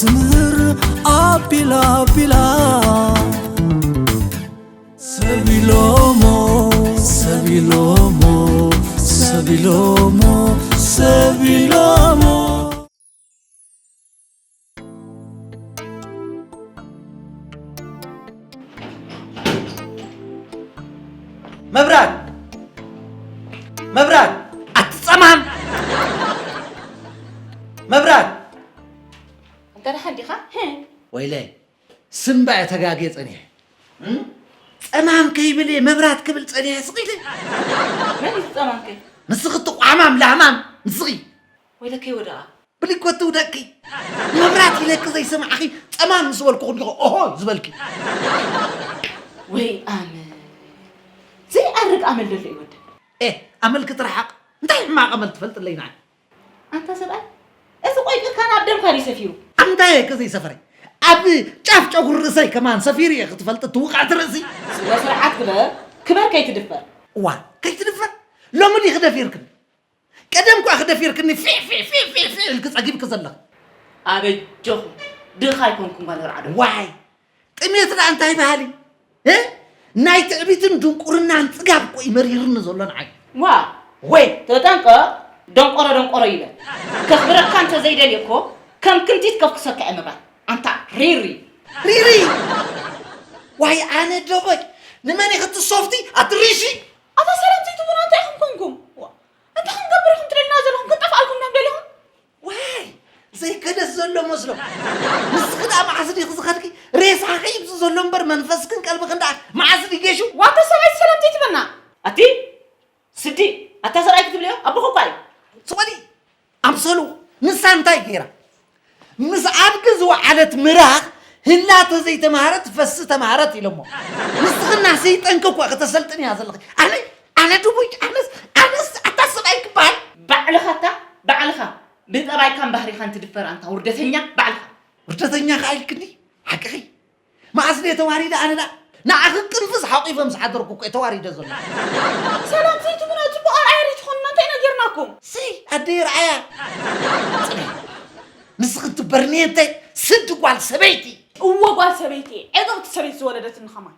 ትምህር ኣቢላ ኣቢላ ሰቢሎሞ ሰቢሎሞ ሰቢሎሞ ሰቢሎሞ። መብራት! መብራት! ኣትጸማም! መብራት! እንተ ደሓን ዲኻ? ወይለይ፣ ስምባ እየ ተጋግየ ጸኒሐ። እም? ጸማም ከይብል እየ መብራት ክብል ጸኒሐ ስቕ ኢለ። መን እዩ ጸማምከ? ንስኺ እቲ ቋማም ላማም ንስኺ። ወይለከይ ወደቓ። ብሊኮ ትውደቅኪ። መብራት ኢለኪ ዘይሰማዕኺ ጸማም ምስ በልኩ እንዲኹ ኦሆ ዝበልኪ። ወይ ኣመል። ዘይኣርግ ኣመል ደሎ ይወደድ። ኤ፣ ኣመልኪ ትርሓቕ። እንታይ ሕማቕ ኣመል ትፈልጥለይ ንዓይ? ኣንታ ሰብኣይ፣ እዚ ቆይቅካ ናብ ደምካ ድዩ ሰፊሩ? ኣንታይ እየ ከዘይሰፈረ? ኣብ ጫፍ ጨጉሪ ርእሰይ ከማን ሰፊሩ እየ ክትፈልጥ ትውቃዕቲ ርእሲ። ስነ ስርዓት ግበር፣ ክበር ከይትድፈር። እዋ፣ ከይትድፈር? ሎሚ ዲኺ ደፊርክኒ? ቀደም እኳ ክደፊርክኒ ፊዕ ፊዕ ፊዕ ፊዕ ፊዕ ኢልኪ ጸጊብኪ ዘለኺ። ኣበጀኹም፣ ድኻ ኣይኮንኩን ጓል ርዓዶ። ዋይ፣ ጥሜት ደኣ እንታይ በሃሊ? እ? ናይ ትዕቢትን ድንቁርናን ጽጋብ እኮ እዩ መሪርኒ ዘሎ ንዓይ። ዋ! ወይ! ተጠንቀቕ፣ ደንቆሮ ደንቆሮ ይበል። ከኽብረካ እንተዘይደልየ እኮ ከም ክንቲት ከፍኩሰካ እየ ምባል። ኣንታ ሪሪ። ሪሪ! ዋይ ኣነ ደቦይ፣ ንመን ኢኺ ትሶፍቲ? ኣቲ ሪሺ! ኣታ ሰላም ዘይትብሉ እንታይ ኢኹም ኮንኩም? ዋ! እንታይ ክንገብር ኢኹም ትደልዩና ዘለኹም? ክንጠፍኣልኩም ዶ ደሊኹም? ዋይ! ዘይከደስ ዘሎ መስሎ። ንስኺ ደኣ መዓስ ዲኺ ዝኸድኪ? ሬሳኺ ይብዚ ዘሎ እምበር መንፈስክን ቀልብኽን ደኣ መዓስ ድዩ ጌሹ? ዋታ ሰብኣይ ሰላም ዘይትበልና። ኣቲ ስዲ፣ ኣታ ሰብኣይ ክትብልዮ? ኣቦኹ እኳ እዩ። ስቕ በሊ ኣምሰሉ። ንሳ እንታይ ገይራ? ምስ ኣድጊ ዝወዓለት ምራኽ ህላ ተዘይተማህረት ፈሲ ተማህረት ኢሎሞ። ንስኺ እና ሰይጠንኪ እኮ ከተሰልጥንያ ዘለኺ። ኣነ፣ ኣነ ድቡይ፣ ኣነስ፣ ኣነስ ኣታ ሰብኣይ ክበሃል? ባዕልኻ ኣታ፣ ባዕልኻ ብጠባይካን ባህሪኻን ትድፈር ኣንታ ውርደተኛ ባዕልኻ። ውርደተኛ ከኣ ኢልክኒ? ሓቅኺ። መዓስ ድየ ተዋሪደ ኣነ ደኣ? ንዓኺ ቅንፍዝ ሓቂፈ ምስ ሓደርኩ እኮ እየ ተዋሪደ ዘሎ። ሰላም ዘይትብሉና ጽቡቕ ኣርኣያ ዘይትኾኑና እንታይ ኢና ጌርናኩም? ሰይ ኣደይ ርኣያ። ጽንሒ። ንስኺ ትበርንየተይ ስዲ ጓል ሰበይቲ። እወ ጓል ሰበይቲ እየ። ዕጥቕቲ ሰበይቲ ዝወለደትኒ ኸማን።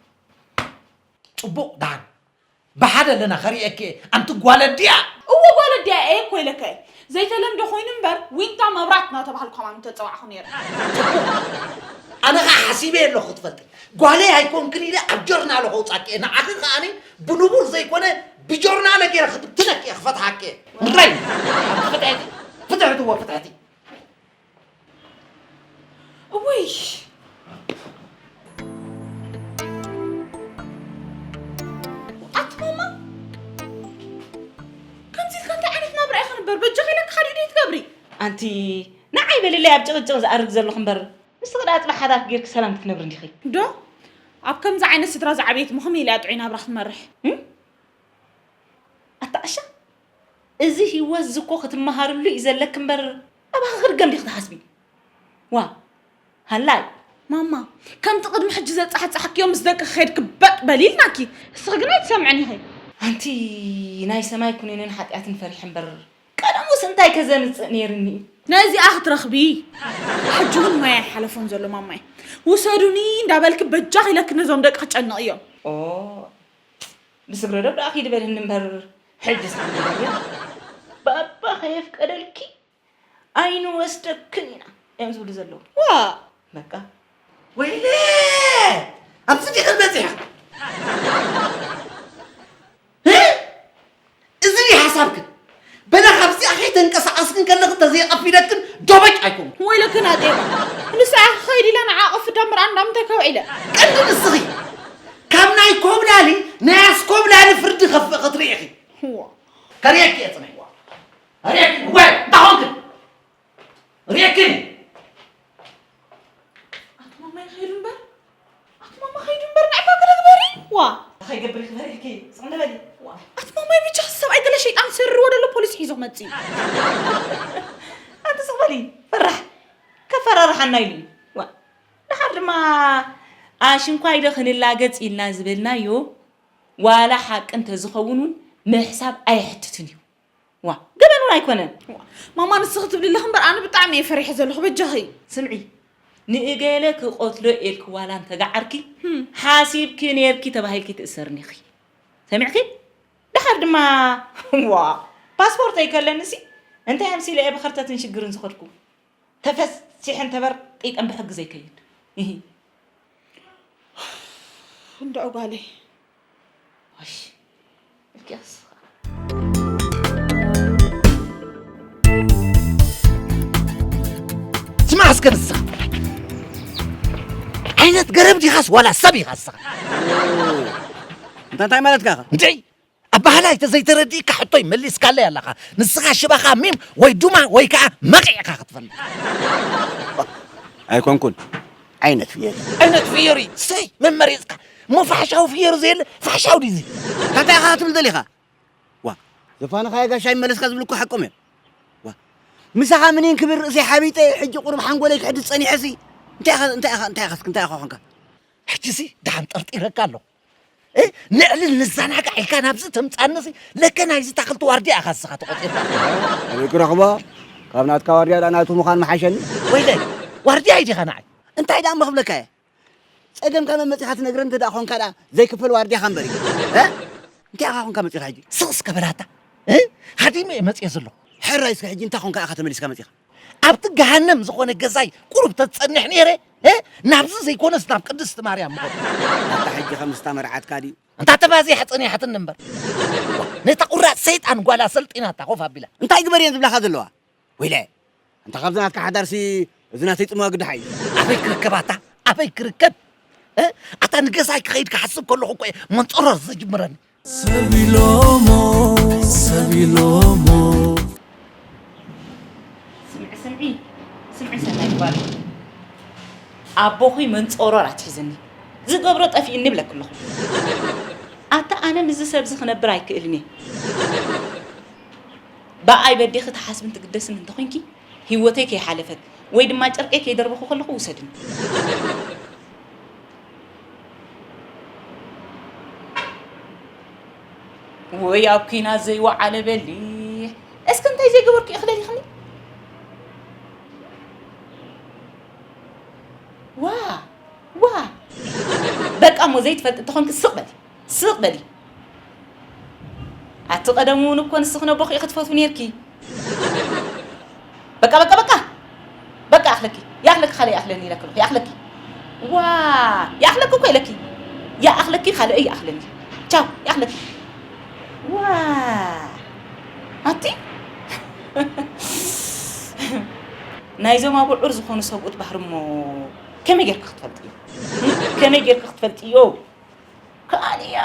ጽቡቕ ደሓን። ብሓደ ኣለና ከርእየኪ እየ። ኣንቲ ጓል ኣዲኣ። እወ ጓል ኣዲኣ እየ እኮ ኢለካ እየ። ዘይተለምደ ኮይኑ እምበር ዊንታ መብራት እናተባህልኩ ኸማን ምተጸዋዕኹ ነይረ። ኣነ ኸዓ ሓሲበ ኣለኹ ክትፈልጢ። ጓለይ ኣይኮንክን ኢለ ኣብ ጆርናሎ ከውጻኪ እየ። ንዓኺ ኸኣኒ ብንቡር ዘይኮነ ብጆርናሎ ገይረ ክብትነኪ እየ፣ ክፈትሓኪ እየ። ምድረይ። ፍትሕቲ፣ ፍትሕቲ እዎ ፍትሕቲ። እውይ! ኣቲ ማማ፣ ከምዚ ኢልካ እንታይ ዓይነት ናብራ ኢኺ ንበር? በጃኺ ኢለኪ ካሊእ ዶ ትገብሪ? ኣንቲ ንዓይ በልለይ ኣብ ጭቕጭቕ ዝኣርግ ዘለኹ እምበር፣ ንስኺ ደኣ ጽባሕ ሓዳርኪ ጌርኪ ሰላም ክትነብሪ እንዲኺ። ዶ? ኣብ ከምዚ ዓይነት ስድራ ዝዓበየት እሞ ከመይ ኢላ እያ ጥዑይ ናብራ ክትመርሕ? እም? ኣታ ዓሻ፣ እዚ ህይወት እዚ እኮ ክትመሃርሉ እዩ ዘለኪ እምበር፣ ኣባኺ ክድገም ዲኺ ትሓስቢ? ዋ፣ ሃላይ። ማማ፣ ከምቲ ቅድሚ ሕጂ ዘጻሕጻሕክዮ ምስ ደቅኺ ከይድኪ በጥ በሊ ኢልናኪ። እስኺ ግን ኣይትሰምዕን ኢኺ። ኣንቲ ናይ ሰማይ ኩነኔን ሓጢኣትን ፈሪሐ እምበር፣ ቀደሙስ እንታይ ከ ዘምጽእ ነይርኒ? ነዚኣ ክትረኽቢ። ሕጂ እውን ማይ ኣይሓለፎን ዘሎ ማማይ። ውሰዱኒ እንዳበልኪ በጃኺ ኢለኪ ነዞም ደቂ ክጨንቕ እዮም። ኦ፣ ብስግረ ዶብ ደኣ ኪዲ በልኒ እምበር፣ ሕጅስ ሓሚመ ድየ? ባባ ከየፍቀደልኪ ኣይንወስደክን ኢና እዮም ዝብሉ ዘለዉ። ዋ! በቃ። ወይለ! ኣብዚ ዲኽን በጺሐ? እ? እዚ ድዩ ሓሳብክን? በላ ካብዚኣ ከይተንቀሳቐስክን ከለኽን ተዘይቐፊለክን ዶበጭ ኣይኮንኩን። ወይለክን ኣጤባ። ንሳ እያ ክኸይድ ኢለ ንዓ ኣቐፍዳ እምበር ኣነ እንዳምንታይ ከውዒለ? ቀንዲ ንስኺ ካብ ናይ ኮብላሊ ናይ ኣስኮብላሊ ፍርዲ ከፍእ ክትርኢ ኢኺ። እዋ። ከርእየኪ እየ ጽንሒ። ርእየኪ ወይ እንታይ ኾንክን? ርእየኪ። ኣቲ ማማ ይኸይዱ እምበር። ኣቲ ማማ ኸይዱ እምበር፣ ንዕባ ገለ ግበሪ። ዋ። ከይገብር ክበርኪ፣ ስቕ ንበሊ። ዋ። ኣቲ ማማ ብቻ ሰብኣይ ገለ ሸይጣን ዝሰርዎ ደሎ ፖሊስ ሒዞ ክመጽእ እዩ። ኣቲ ስቕ በሊ፣ ፈራሕ። ከፈራርሓና ኢሉ እዩ። ዋ። ደሓር ድማ ኣሽንኳይ ዶ ክንላገጽ ኢልና ዝበልናዮ፣ ዋላ ሓቂ እንተዝኸውን እውን ምሕሳብ ኣየሕትትን እዩ። ዋ፣ ገበን እውን ኣይኮነን። ዋ፣ ማማ ንስኺ ትብሊ ኣለኺ እምበር ኣነ ብጣዕሚ እየ ፈሪሐ ዘለኹ በጃኺ። ስምዒ፣ ንእገለ ክቐትሎ ኢልኪ ዋላ እንተገዓርኪ፣ ሓሲብኪ ነይርኪ ተባሂልኪ ትእሰርኒ ኢኺ። ሰሚዕኪ? ደሓር ድማ፣ ዋ፣ ፓስፖርተይ ከለንሲ እንታይ ኣምሲለ እየ ብኸርተትን ሽግርን ዝኸድኩ? ተፈሲሐን ተበርጢጠን ብሕጊ ዘይከይድ። እሂ። እንድዒ ጓለይ። ወሽ፣ እኪ ኣስኻ። ስማ እስከ ንስኻ ዓይነት ገረብ ዲኻስ ዋላ ሰብ ኢኻ ንስኻ? እንታ እንታይ ማለትካ ኢኻ? እንድዒ ኣባህላይ ተዘይተረዲእካ ሕቶይ መሊስካለይ ኣለኻ። ንስኻ ሽባኻ ሚም ወይ ዱማ ወይ ከዓ መቒዕካ ክትፈልጥ። ኣይኮንኩን ዓይነት ፍየሪ። ዓይነት ፍየሪ ሰይ መመሪፅካ እሞ ፋሕሻዊ ፍየሪ ዘየለ ፋሕሻዊ ድዩ? እንታይ ኢኻ ክትብል ደሊኻ? ዋ ዘፋንኻዮ ጋሻ ይመለስካ ዝብሉ እኮ ሓቆም እዮም። ዋ ምሳኻ ምኒን ክብል ርእሰይ ሓቢጠ ሕጂ ቁሩብ ሓንጎለይ ክሕድስ ጸኒሐሲ እንታይ ኢኻ እንታይ ኢኻ እንታይ ኢኻ እንታይ ኢኻ ኮንካ? ሕጂሲ ደሓን ጠርጢረካ ኣለኹ። ንዕልል ንዘናጋዕ ኢልካ ናብዚ ተምጻንሲ ለከ ናይዚ ታኽልቲ ዋርድያ ኢኻ ንስኻ ተቖጺርካ። ኣበይ ክረኽቦ? ካብ ናትካ ዋርድያ ደኣ ናቱ ምዃን ምሓሸኒ። ወይለይ ዋርድያ ኢዲኻ ንዓይ። እንታይ ደኣ እሞ ክብለካ እየ? ጸገምካ መመጺኻ ትነግረኒ እንተ ደኣ ኾንካ ደኣ ዘይክፈል ዋርድያኻ እምበር እዩ። እ? እንታይ ኢኻ ኾንካ መጺኻ ሕጂ? ስቕ እስከ በላታ። ሃዲመ እየ መጽየ ዘለኹ። ሕራይ እስከ ሕጂ እንታይ ኾንካ ኢኻ ተመሊስካ መጺኻ? ኣብቲ ገሃነም ዝኾነ ገዛይ ቁሩብ ተትጸንሕ ነይረ ናብዚ ዘይኮነስ ናብ ቅድስቲ ማርያም ምኾንኩ። ኣታ ሕጂ ኸምስታ መርዓትካ ድዩ? እንታ ተባዚሐ ጸኒሓትኒ እምበር። ነታ ቁራጽ ሰይጣን ጓላ ሰልጢናታ ኮፍ ኣቢላ። እንታይ ግበር እየን ዝብላኻ ዘለዋ? ወይለ ኣንታ ካብዚ ናትካ ሓዳርሲ እዚ ናተይ ጽምዋ ግድሓ እዩ። ኣበይ ክርከብ ኣታ ኣበይ ክርከብ? ኣታ ንገዛይ ክኸይድ ክሓስብ ከለኹ እኮ እየ መንጸሮር ዝጅምረኒ። ሰብ ኢሎሞ ሰብ ኢሎሞ ስምዒ ስምዒ ስምዒ ሰናይ ጓል ኣቦኺ መንጾሮር ኣትሒዝኒ ዝገብሮ ጠፊእኒ ይብለኪ ኣለኹ ኣታ ኣነ ምስዚ ሰብዚ ክነብር ኣይክእልን እየ ብኣይ በዲኺ ትሓስብን ትግደስን እንተኾይንኪ ሂወተይ ከይሓለፈት ወይ ድማ ጨርቀይ ከይደርበኹ ከለኹ ውሰድኒ ወይ ኣብ ኲናት ዘይወዓለ በሊሕ እስኪ እንታይ ዘይገበርኩ ኢኺ ደሊኽኒ ዋ ዋ በቃ እሞ ዘይትፈልጢ እንተኾንኪ ስቕ በሊ ስቕ በሊ ኣቲ ቀደም እውን እኮ ንስኺ ነቦኺ ኢኺ ትፈትዊ ነይርኪ በቃ በቃ በቃ በቃ ይኣኽለኪ ይኣኽለኪ ካልእ ይኣኽለኒ ኢለኪ ኣለኹ ይኣኽለኪ ዋ ይኣኽለኪ እኮ ኢለኪ ይኣኽለኪ ካልእ ይኣኽለኒ ቻው ይኣኽለኪ ዋ ኣቲ ናይዞም ኣብዑር ዝኾኑ ሰብኡት ባህሪ እሞ ከመይ ጌርኪ ክትፈልጥዮ ከመይ ጌርኪ ክትፈልጥዮ ከኣልያ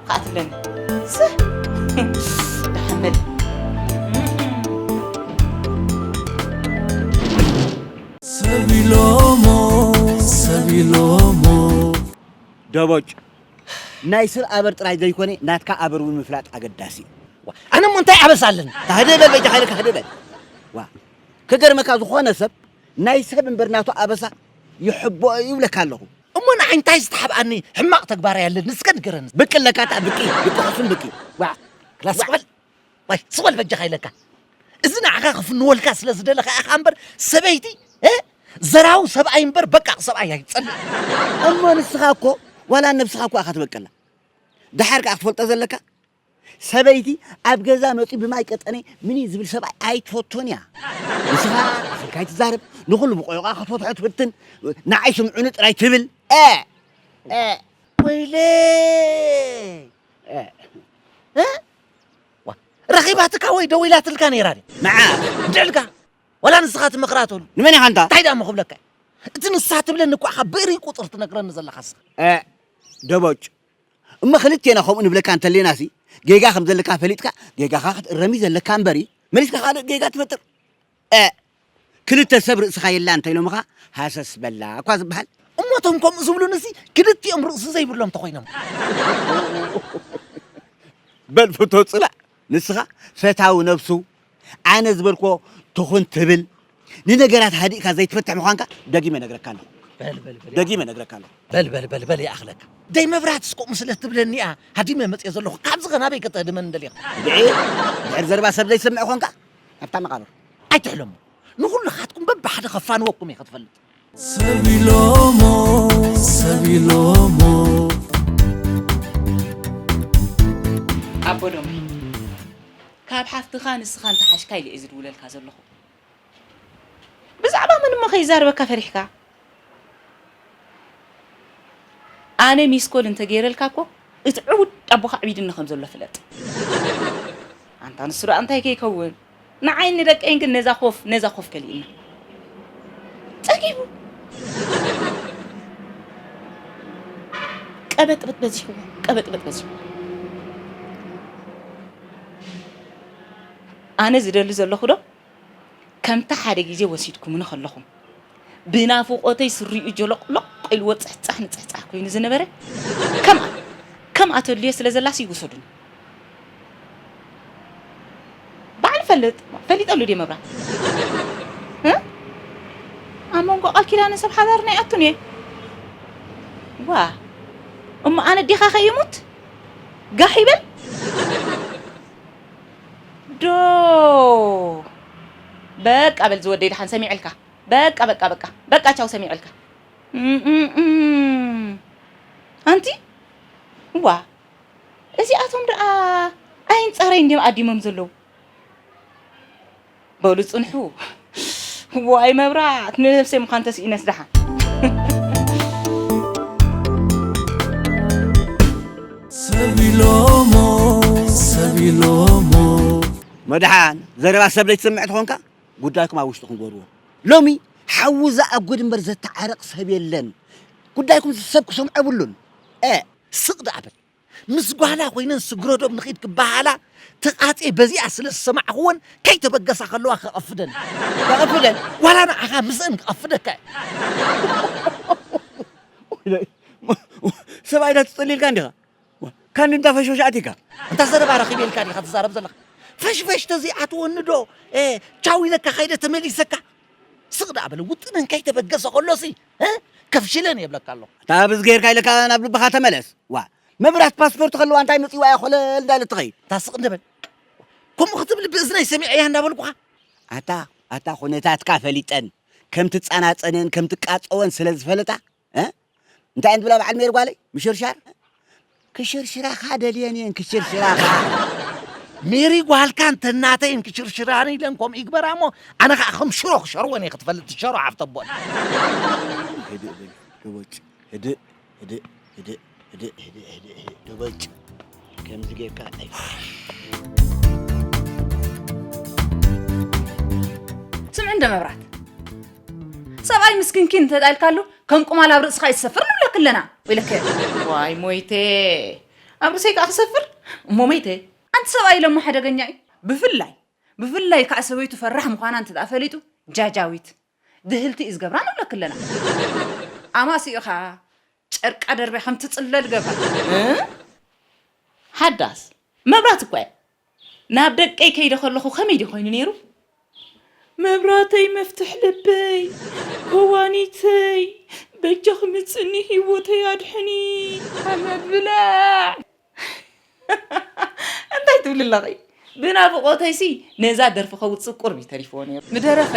ከኣ ትብለኒ ስህ ደሓን በል ሰብ ኢሎሞ ሰብ ኢሎሞ ደቦጭ ናይ ሰብ ኣበር ጥራይ ዘይኮነ ናትካ ኣበር እውን ምፍላጥ ኣገዳሲ እዩ። ኣነ እሞ እንታይ ኣበሳ ኣለኒ? ህድእ በል በጃኻ ኢለካ ህድእ በል። ዋ ክገርመካ ዝኾነ ሰብ ናይ ሰብ እምበር ናቱ ኣበሳ ይሕብኦ እዩ ይብለካ ኣለኹ። እሞ ንዓይ እንታይ ዝተሓብኣኒ ሕማቕ ተግባራይ ኣለኒ እስከ ንገረኒ። ብቂ ኣለካ እታ ብቂ ብቂ ሕሱም ብቂ። ዋ ክላስ በል ዋይ ስቕ በል በጃኻ ኢለካ እዚ ንዓኻ ክፍንወልካ ስለ ዝደለኻ ኢኻ እምበር ሰበይቲ እ ዘራዊ ሰብኣይ እምበር በቃቕ ሰብኣይ ኣይትጸልእ እሞ ንስኻ እኮ ዋላ ነብስኻ እኮ ኢኻ ትበቀላ ደሓር ከኣ ክትፈልጦ ዘለካ ሰበይቲ ኣብ ገዛ መጺኡ ብማይ ቀጠነ ምን እዩ ዝብል ሰብኣይ ኣይትፈቶን እያ ንስኻ ኣኺልካ ኣይትዛረብ ንኹሉ ብቆይቋ ክትፈትሖ ትፍትን ንዓይ ስምዑኒ ጥራይ ትብል እ እ ወይለይ ረኺባትካ ወይ ደዊላትልካ ነይራ ድያ? ንዓ ድዕልካ ዋላ ንስኻ ትመኽራ ትብሉ ንመን ኢኻ እንታ? እንታይ ደኣ እሞ ክብለካ እዩ? እቲ ንሳ ትብለኒ እኮ ኢኻ ብእሪ ቁፅር ትነግረኒ ዘለኻስ። እ ደቦጭ እሞ ክልቴና ከምኡ ንብለካ እንተሌናሲ ጌጋ ከም ዘለካ ፈሊጥካ ጌጋኻ ክትእረም እዩ ዘለካ እምበሪ መሊስካ ካልእ ጌጋ ትፈጥር። እ ክልተ ሰብ ርእስኻ የላ እንተኢሎምኻ ሃሰስ በላ እኳ ዝበሃል። እሞ እቶም ከምኡ ዝብሉንሲ ክልቲኦም ርእሲ ዘይብሎም ተኾይኖም። በል ፍቶ ጽላእ ንስኻ ፈታዊ ነብሱ ኣነ ዝበልኮ ትኹን ትብል ንነገራት ሃዲእካ ዘይትፈትሕ ምዃንካ ደጊመ ነግረካ ኣለኹ። በል በል በል ደጊመ ነግረካ ኣለኹ። በል በል በል በል ይኣኽለካ። ደይ መብራት እስኮ ምስለ ትብለኒ እያ ሃዲመ መፅየ ዘለኹ። ካብዚ ኸ ናበይ ከተህድመኒ ደሊኻ? እንድዒ ድሕር ዘረባ ሰብ ዘይሰምዕ ኾንካ ኣብታ መቓብር። ኣይትሕለሙ። ንኹልኻትኩም በብሓደ ኸፋንወኩም እየ ክትፈልጥ። ሰብ ኢሎሞ፣ ሰብ ኢሎሞ። ኣቦ ዶመይ፣ ካብ ሓፍትኻ ንስኻ እንተሓሽካ ኢለ እየ ዝድውለልካ ዘለኹ። ብዛዕባ መን እሞ ከይዛረበካ ፈሪሕካ? ኣነ ሚስኮል እንተገይረልካ እኮ እቲ ዕቡድ ኣቦኻ ኣዕቢድኒ ከም ዘሎ ፍለጥ። ኣንታ ንሱ ደኣ እንታይ ከይከውን? ንዓይን ንደቀይን ግን ነዛ ኮፍ ነዛ ኮፍ ከሊእና። ጸጊቡ። ቀበጥበጥ በዚሕዎ፣ ቀበጥበጥ በዚሕዎ። ኣነ ዝደሊ ዘለኹ ዶ ከምቲ ሓደ ግዜ ወሲድኩምኒ ከለኹም ብናፍቖተይ ስሪኡ ጀሎቕሎቕ ኢልዎ ጽሕጻሕ ንጽሕጻሕ ኮይኑ ዝነበረ ከምኣ ከምኣ ተድልዮ ስለ ዘላሲ ይውሰዱኒ። ባዕሉ ፈልጥ ፈሊጠሉ ድየ መብራት እ? ኣብ መንጎ ቃል ኪዳንን ሰብ ሓዳርን ኣይኣቱን እየ። ዋ እሞ ኣነ ዲኻ ከይሙት ጋሕ ይበል ዶ በቃ በል ዝወደይ ደሓን ሰሚዐልካ በቃ በቃ በቃ በቃ ቻው ሰሚዐልካ እምእምእም። ኣንቲ ዋ እዚኣቶም ደኣ ኣይንጻረይ እንድዮም ኣዲሞም ዘለዉ በሉ ጽንሑ ዋይ መብራት ንነብሰይ ምዃን ተስኢነስ ደሓን ሰብ ኢሎሞ ሰብ ኢሎሞ መድሓን ዘረባ ሰብ ለይትሰምዕ ተኾንካ ጉዳይኩም ኣብ ውሽጥኹም ገርዎ። ሎሚ ሓዊ ዝኣጉድ እምበር ዘተዓርቕ ሰብ የለን። ጉዳይኩም ሰብ ክሰምዖ የብሉን። እ ስቕ ደኣ በል። ምስ ጓላ ኮይነን ስግረዶም ንኺድ ክበሃላ ተቓጽየ በዚኣ ስለ ዝሰማዕኽወን ከይተበገሳ ከለዋ ክቐፍደን። ክቐፍደን። ዋላ ንዓኻ ምስእን ክቐፍደካ እየ። ሰብኣይ ዳ ትጽሊ ኢልካ እንዲኻ? ዋ፣ ካን እንዳ ፈሽፈሽ ኣቲካ እንታ ዘረባ ረኺበ ኢልካ ዲኻ ትዛረብ ዘለኻ? ፈሽፈሽ ተዘይኣትወኒ ዶ እ፣ ቻው ኢለካ ከይደ ተመሊሰካ? ስቕ ደኣ በለ ውጥነን ከይተበገሰ ከሎሲ እ፣ ከፍሽለን የብለካ ኣለኹ። እታ ብዝ ገይርካ ኢለካ ናብ ልብኻ ተመለስ። ዋ፣ መብራት ፓስፖርት ከለዋ እንታይ መጺዋ እያ ኮለል እንዳለት ትኸይድ? እታ ስቕ እንደበል። ከምኡ ክትብል ብእዝነይ ሰሚዐያ እንዳበልኩኻ። ኣታ ኣታ ኩነታትካ ፈሊጠን ከም ትጸናጸነን ከም ትቃጸወን ስለ ዝፈለጣ እ? እንታይ እየን ዝብላ በዓል ሜሪ ጓለይ? ምሽርሻር? ክሽርሽራኻ ደልየን እየን ክሽርሽራኻ። ሜሪ ጓልካ እንተ እናተይን ክሽርሽራኒ ኢለን ከምኡ ይግበራ እሞ ኣነ ከዓ ከም ሽሮ ክሸርወን እየ ክትፈልጥ ትሸሮ ሓፍተቦን። ህድእ በል ደቦጭ ህድእ ህድእ ህድእ ህድእ ህድእ ህድእ ህድእ ደቦጭ ከምዚ ጌርካ ኣይ ስምዒ እንደ መብራት ሰብኣይ ምስኪንኪን እንተዳልካሉ ከም ቁማል ኣብ ርእስኻ ይሰፍር ንብለክ ኣለና ኢለክ ዋይ ሞይተ ኣብ ርእሰይ ከዓ ክሰፍር እሞ ሞይተ ኣንቲ ሰብኣይ ኢሎሞ ሓደገኛ እዩ ብፍላይ ብፍላይ ከዓ ሰበይቱ ፈራሕ ምዃና እንተ ፈሊጡ ጃጃዊት ድህልቲ እዩ ዝገብራ ንብለክ ኣለና ኣማሲኡ ከዓ ጨርቃ ደርብያ ከም ትፅለል ገብራ ሓዳስ መብራት እኳ እያ ናብ ደቀይ ከይደ ከለኹ ከመይ ድዩ ኮይኑ ነይሩ መብራተይ መፍትሕ ልበይ ኮዋኒተይ በጃኺ ምፅኒ ህይወተይ ኣድሕኒ ሓመድ ብላዕ እንታይ ትብሊ ኣለኺ ብናፍቆተይሲ ነዛ ደርፊ ከውፅእ ቁርብ እዩ ተሪፍዎ ነይሩ ምደረፈ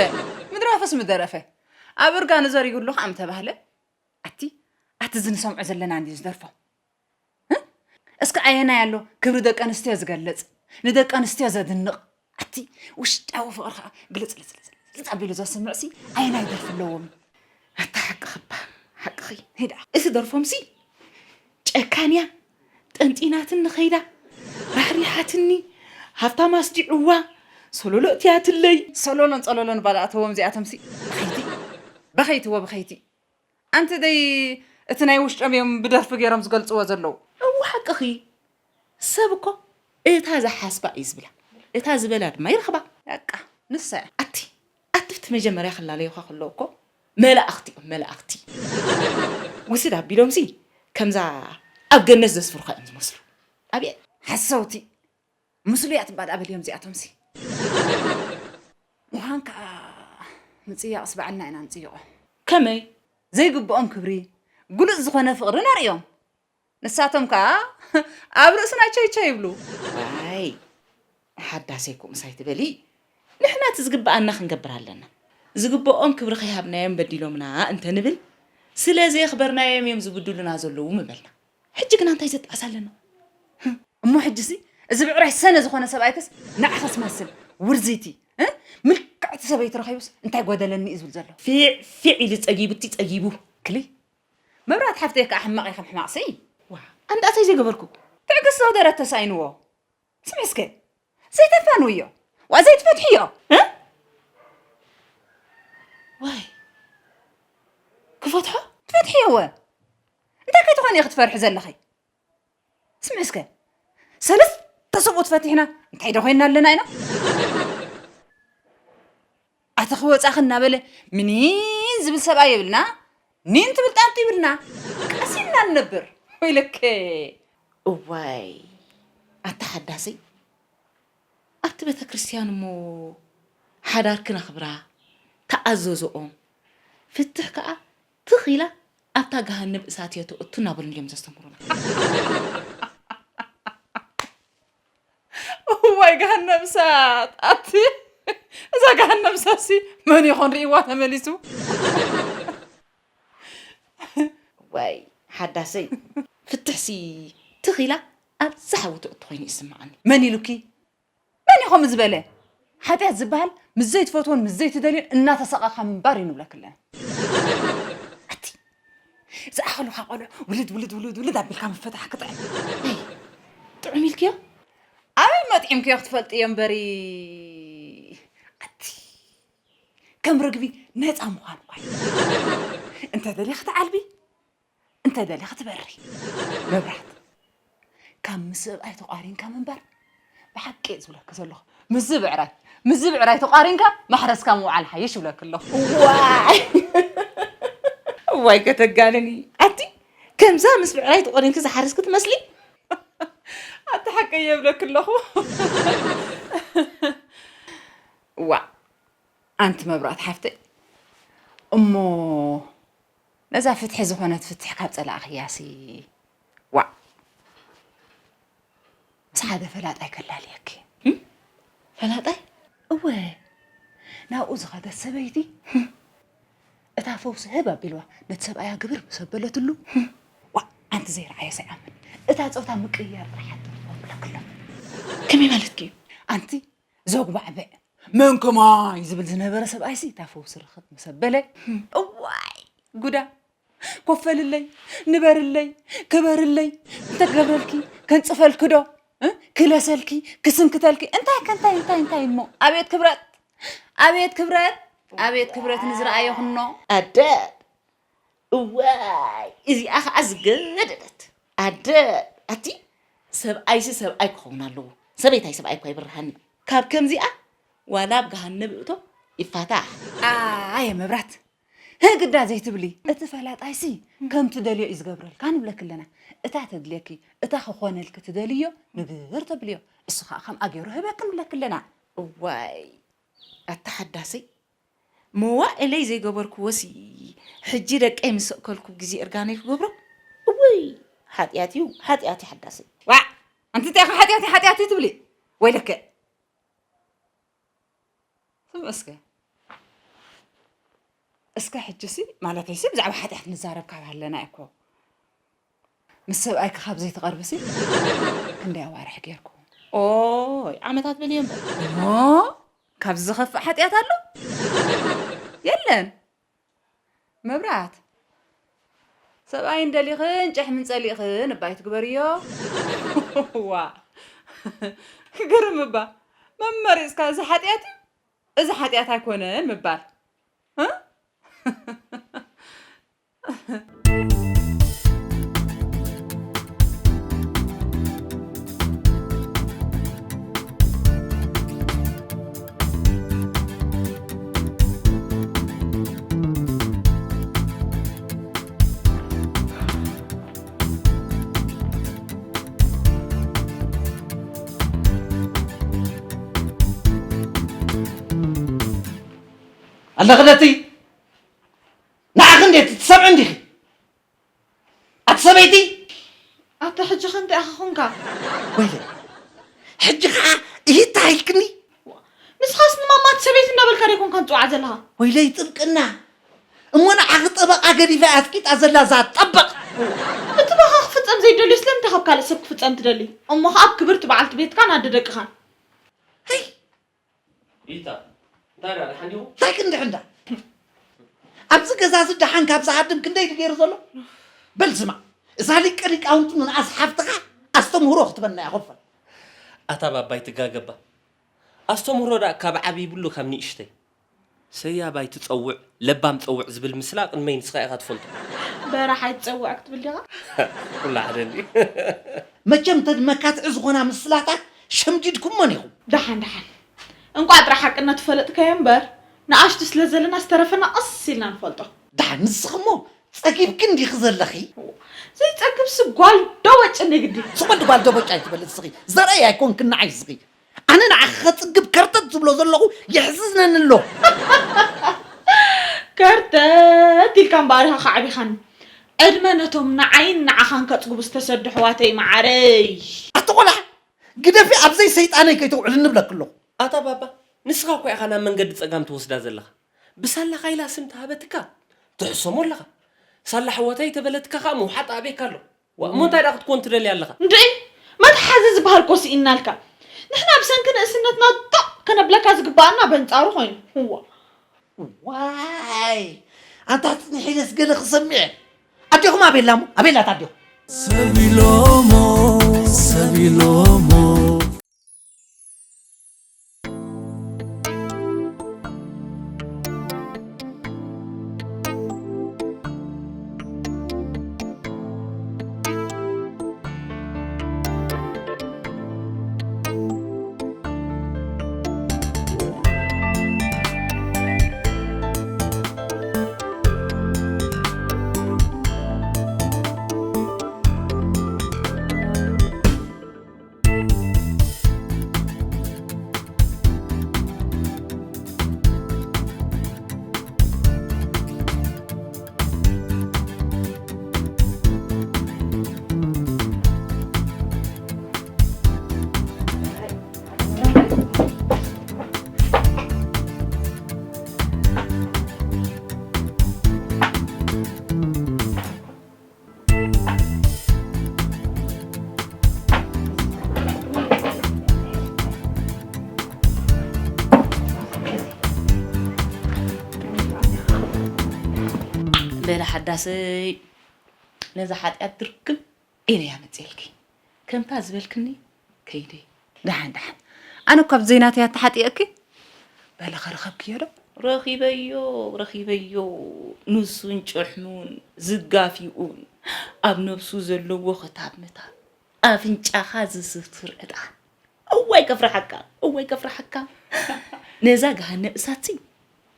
ምድራፈስ ምደረፈ ኣብ እርጋኑ ዘሪጉ ኣሎ ከዓ ምተባህለ ኣቲ ኣቲ ዝንሰምዖ ዘለና እንዲ ዝደርፎ እስከ ኣየናይ ኣሎ ክብሪ ደቂ ኣንስትዮ ዝገልፅ ንደቂ ኣንስትዮ ዘድንቕ ኣቲ ውሽጣዊ ፍቕሪ ከዓ ግልፅልፅልፅልፅ ኣቢሉ ዘስምዕሲ ኣየናይ ደርፊ ኣለዎም ኣታ ሓቅኺ እባ ሓቅኺ ሄዳ እዚ ደርፎምሲ ጨካንያ ጠንጢናትኒ ኸይዳ ራሕሪሓትኒ ሃብታም ኣስዲዕዋ ሶሎሎ እትያትለይ ሶሎሎን ጸሎሎን ባልኣተዎም እዚኣቶምሲ በኸይቲ በኸይትዎ በኸይቲ ኣንቲ ደይ እቲ ናይ ውሽጦም እዮም ብደርፊ ገይሮም ዝገልጽዎ ዘለዉ እወ ሓቅኺ ሰብ እኮ እታ ዝሓስባ እዩ ዝብላ እታ ዝበላ ድማ ይረኽባ በቃ ንሳ እያ ኣቲ ኣትፍቲ መጀመርያ ክላለዩኻ ከለዉ እኮ መላእኽቲ እዮም መላእኽቲ ውስድ ኣቢሎምሲ ከምዛ ኣብ ገነት ዘስፍሩኻ እዮም ዝመስሉ ኣብየ ሓሰውቲ ምስሉያት እባ ዳኣ በልዮም እዚኣቶምሲ ምዃን ከዓ ምፅያቕስ ባዕልና ኢና ንፅይቖ ከመይ ዘይግብኦም ክብሪ ግሉፅ ዝኾነ ፍቕሪ ነርእዮም ንሳቶም ከዓ ኣብ ርእስና ቸይቸይ ይብሉ ዋይ ሓዳሰይ ኩምሳይ ትበሊ ንሕና እቲ ዝግበኣና ክንገብር ኣለና ዝግብኦም ክብሪ ከይሃብናዮም በዲሎምና እንተንብል፣ ስለ ዘየኽበርናዮም እዮም ዝብድሉና ዘለዉ ምበልና። ሕጂ ግና እንታይ ዘጣዕስ ኣለና? እሞ ሕጂሲ እዚ ብዕራይ ሰነ ዝኾነ ሰብኣይክስ ንዓኻስ መስል ውርዝይቲ፣ እ? ምልክዕቲ ሰበይቲ ረኺቡስ እንታይ ጓደለኒ እዩ ዝብል ዘሎ? ፊዕ ፊዕ ኢሉ ጸጊቡቲ ጸጊቡ። ክሊ መብራት ሓፍተይ ከኣ ሕማቕ ኢኻ ምሕማቕሲ። ዋ፣ ኣንዳእታይ ዘይገበርኩ? ትዕግስቲ ክደረት ተሳኢንዎ። ስምዒ እስከ፣ ዘይተፋንውዮ፣ ዋ ዘይትፈትሕዮ፣ እ? ዋይ፣ ክፈትሖ? ትፈትሕዮ እወ። እንታይ ከይትኾኒ ኢኺ ክትፈርሒ ዘለኺ? ስምዒ እስከ፣ ሰለስተ ሰብኡት ፈቲሕና እንታይ ዶ ኮይንና ኣለና ኢና? ኣተኺ ወጻኺ እናበለ ምኒን ዝብል ሰብኣይ የብልና፣ ኒን ትብል ጣንጡ ይብልና። ቀሲንና ንነብር። ወይለከ። እዋይ፣ ኣታ ሓዳሰይ፣ ኣብቲ ቤተ ክርስቲያን እሞ ሓዳርክን ኣኽብራ፣ ተኣዘዝኦም። ፍትሕ ከኣ ትኽ ኢላ ኣብታ ገሃነብ እሳት እየ ትእቱ እናበሉ እዮም ዘስተምሩና። እዋይ ገሃነብ እሳት! ኣቲ እዛ ገሃነብ እሳትሲ መን ይኾን ርእይዋ ተመሊሱ? ዋይ ሓዳሰይ፣ ፍትሕሲ ትኽ ኢላ ኣብዛ ሓዊ ትእቱ ኮይኑ ይስምዓኒ። መን ኢሉኪ? መን እዩ ከምኡ ዝበለ? ሓጢኣት ዝበሃል ምስ ዘይትፈትዎን ምስ ዘይትደልዮን እናተሰቐኻ ምንባር እዩ ንብለክለን። ኣቲ ዝኣኸሉኻ ቆልዑ ውልድ ውልድ ውልድ ውልድ ኣቢልካ ምፍታሕ ክጥዕም። ጥዑም ኢልክዮ? ኣበይ መጥዒምክዮ ክትፈልጥዮ እምበሪ። ኣቲ ከም ርግቢ ነፃ ምዃን እኳ እዩ። እንተ ደሊኺ ትዓልቢ፣ እንተ ደሊኺ ትበሪ። መብራት፣ ካብ ምስ ሰብኣይ ተቋሪንካ ምንባር ብሓቂ እየ ዝብለኪ ዘለኹ። ምስዚ ብዕራይ፣ ምስዚ ብዕራይ ተቋሪንካ ማሕረስካ ምውዓል ሓይሽ ይብለኪ ኣለኹ። ዋይ! ዋይ ከተጋንኒ። ኣቲ ከምዛ ምስ ብዕራይ ተቆሪንኪ ዝሓረስኪ ትመስሊ። ኣቲ ሓቂ እየ ይብለኪ ኣለኹ። ዋ፣ ኣንቲ መብራት ሓፍተይ፣ እሞ ነዛ ፍትሒ ዝኾነት ፍትሕ ካብ ጸላእኽያሲ፣ ዋእ፣ ምስ ሓደ ፈላጣይ ከላልየኪ። እም? ፈላጣይ? እወ፣ ናብኡ ዝኸደት ሰበይቲ፣ እታ ፈውሲ ህብ ኣቢልዋ ነቲ ሰብኣያ ግብር ምስ ኣበለትሉ፣ ዋእ፣ ኣንቲ ዘይረኣየ ሰይኣምን፣ እታ ጾታ ምቅይያር ጥራሕ ኣትርፎ ብለክሎም። ከመይ ማለትኪ እዩ? ኣንቲ ዘጉባዕብዕ መን ከማይ ዝብል ዝነበረ ሰብኣይሲ እታ ፈውሲ ርኽብ ምስ ኣበለ፣ እዋይ ጉዳ፣ ኮፈልለይ፣ ንበርለይ፣ ክበርለይ፣ እንተ ክገብረልኪ፣ ከንጽፈልኪ ዶ? እ? ክለሰልኪ፣ ክስንክተልኪ፣ እንታይ ከ እንታይ እንታይ እንታይ እሞ? ኣቤት ክብረት፣ ኣቤት ክብረት፣ ኣቤት ክብረት ንዝረኣዮ ክኖ። ኣደ እዋይ እዚኣ ኸዓ ዝገደደት ኣደ። ኣቲ ሰብኣይሲ ሰብኣይ ክኸውን ኣለዎ፣ ሰበይታይ ሰብኣይ እኳ ይብርሃኒ። ካብ ከምዚኣ ዋላ ኣብ ገሃነብ እቶ ይፋታሕ። ኣየ መብራት፣ ህግዳ ዘይትብሊ፣ እቲ ፈላጣይሲ ከም ትደልዮ እዩ ዝገብረልካ ንብለኪ ኣለና። እታ ተድልየኪ፣ እታ ክኾነልኪ ትደልዮ ንብር ተብልዮ፣ እሱ ኸዓ ከምኣ ገይሩ ህበኪ ንብለኪ ኣለና። እዋይ ኣታ ሓዳሰይ፣ መዋእለይ ዘይገበርክዎሲ፣ ሕጂ ደቀይ ምስ ኣእከልኩ ግዜ እርጋነይ ክገብሮ? እውይ፣ ሓጢኣት እዩ፣ ሓጢኣት እዩ ሓዳሰይ። ዋዕ! ኣንቲ እንታይ ኢኺ ሓጢኣት እዩ፣ ሓጢኣት እዩ ትብሊ? ወይለከ። ስም እስከ። እስከ ሕጂሲ፣ ማለተይሲ ብዛዕባ ሓጢኣት ንዛረብ ካብ ሃለና እኮ። ምስ ሰብኣይኪ ካብ ዘይትቐርብሲ ክንደይ ኣዋርሕ ጌርኩ? ኦይ፣ ዓመታት በልዮ እምበር። እሞ ካብዚ ዝኸፍእ ሓጢኣት ኣሎ? የለን። መብራት፣ ሰብኣይ እንደሊኽን ጨሕምን ጸሊእኽን እባ ኣይትግበርዮ። ዋ፣ ክገርም እባ። መመሪጽካ እዚ ሓጢኣት እዩ፣ እዚ ሓጢኣት ኣይኮነን ምባል። እ? ኣለኽለቲ ንዓኺ እንዴት ትሰምዒ እንዲኺ? ኣቲ ሰበይቲ! ኣታ ሕጂ ኸ እንታይ ኢኻ ኾንካ? ወይለ፣ ሕጂ ኸዓ እሂታ ኢልክኒ? ንስኻስ ንማማ እቲ ሰበይቲ እንዳበልካ ዶ ኣይኮንካን ትጽውዓ ዘለኻ? ወይለይ ጥብቅና። እሞ ንዓኺ ጠበቓ ገዲፋ ኣጥቂጣ ዘላ እዛ ጠበቕ። እቲ ባኻ ክፍጸም ዘይደልዮ ስለምንታይ ካብ ካልእ ሰብ ክፍጸም ትደሊ? እሞ ኸኣ ኣብ ክብርቲ በዓልቲ ቤትካን ኣደ ደቅኻን። ሪታ፣ እንታይ ደኣ ደሓን ዲኹም? እንታይ ክንድሕን ደኣ? ኣብዚ ገዛ እዚ ደሓን ካብ ዝሃድም ክንደይ ድዩ ገይሩ ዘሎ? በል ስማዕ፣ እዛ ሊቀ ሊቃውንቲ ምንኣስ ሓፍትኻ ኣስተምህሮ ክትበና እያ ኮፈል። ኣታ ባባይ ትጋገባ። ኣስተምህሮ ደኣ ካብ ዓቢ ይብሉ ካብ ንእሽተይ። ሰያብ ኣይትጸውዕ ለባም ጸውዕ ዝብል ምስላ ቅድመይ ንስኻ ኢኻ ትፈልጦ። በራሕ ኣይትጸውዕ ክትብል ዲኻ? ኩሉ ሓደ እንድዩ። መቸም ተድመካትዒ ዝኾና ምስላታት ሸምዲድኩሞን ኢኹም። ደሓን ደሓን እንቋዕ ጥራሕ ሓቅነቱ ፈለጥካዮ እምበር ንኣሽቱ ስለ ዘለና ዝተረፈና ቀስ ኢልና ንፈልጦ። ደሓን ንስኺ እሞ ጸጊብኪ እንዲኺ ዘለኺ። ዘይጸግብሲ ጓል ዶበጭ እንደ ግዲ። ስቕ በሊ ጓል ዶበጭ ኣይትበሊ እስኺ። ዘርእይ ኣይኮንክን ንዓይ እስኺ። ኣነ ንዓኺ ከጽግብ ከርተት ዝብሎ ዘለኹ የሕዝነኒ ኣሎ። ከርተት ኢልካ እምበኣር ኢኻ ከዓቢኻኒ። ዕድመ ነቶም ንዓይን ንዓኻን ከጽግቡ ዝተሰዱ ኣሕዋተይ መዓረይ። ኣቲ ቆልዓ ግደፊ ኣብዘይ ሰይጣነይ ከይተውዕልኒ እብለኪ ኣለኹ። ኣታ ባባ ንስኻ እኳ ኢኻ ናብ መንገዲ ጸጋም ትወስዳ ዘለኻ። ብሳላኻ ኢላ ስም ተሃበትካ ትሕሰሞ ኣለኻ። ሳላ ኣሕዋተይ ተበለትካ ኸኣ ምውሓጥ ኣበይካ ኣሎ። ዋእ እሞ እንታይ ደኣ ክትኮን ትደሊ ኣለኻ? እንድዒ መትሓዚ ዝበሃል እኮ ስኢንናልካ። ንሕና ብሰንኪ ንእስነትና ጦቕ ከነብለካ ዝግበኣና በንጻሩ ኮይኑ። እዋ። ዋይ ኣንታ ኣጽኒሐ ኢለስ ገለ ክሰምዕ። ኣዴኹም ኣበይ ኣላ እሞ ኣበይ ኣላ ኣታ ኣዴኹም? ሰብ ኢሎሞ ሰብ ኢሎሞ። በለ ሓዳሰይ ነዛ ሓጢኣት ድርግም ኢለ እያ መፅኤልኪ ከምታ ዝበልክኒ ከይደ ደሓን ደሓን ኣነ እኳ ብዘይናተይ ኣተሓጢኤኪ በለ ኸረኸብክዮ ዶ ረኺበዮ ረኺበዮ ንሱን ጭሕሙን ዝጋፊኡን ኣብ ነብሱ ዘለዎ ክታብ ምታብ ኣፍንጫኻ ዝስትር ዕጣን እዋይ ከፍርሓካ እዋይ ከፍርሓካ ነዛ ገሃነብ እሳትሲ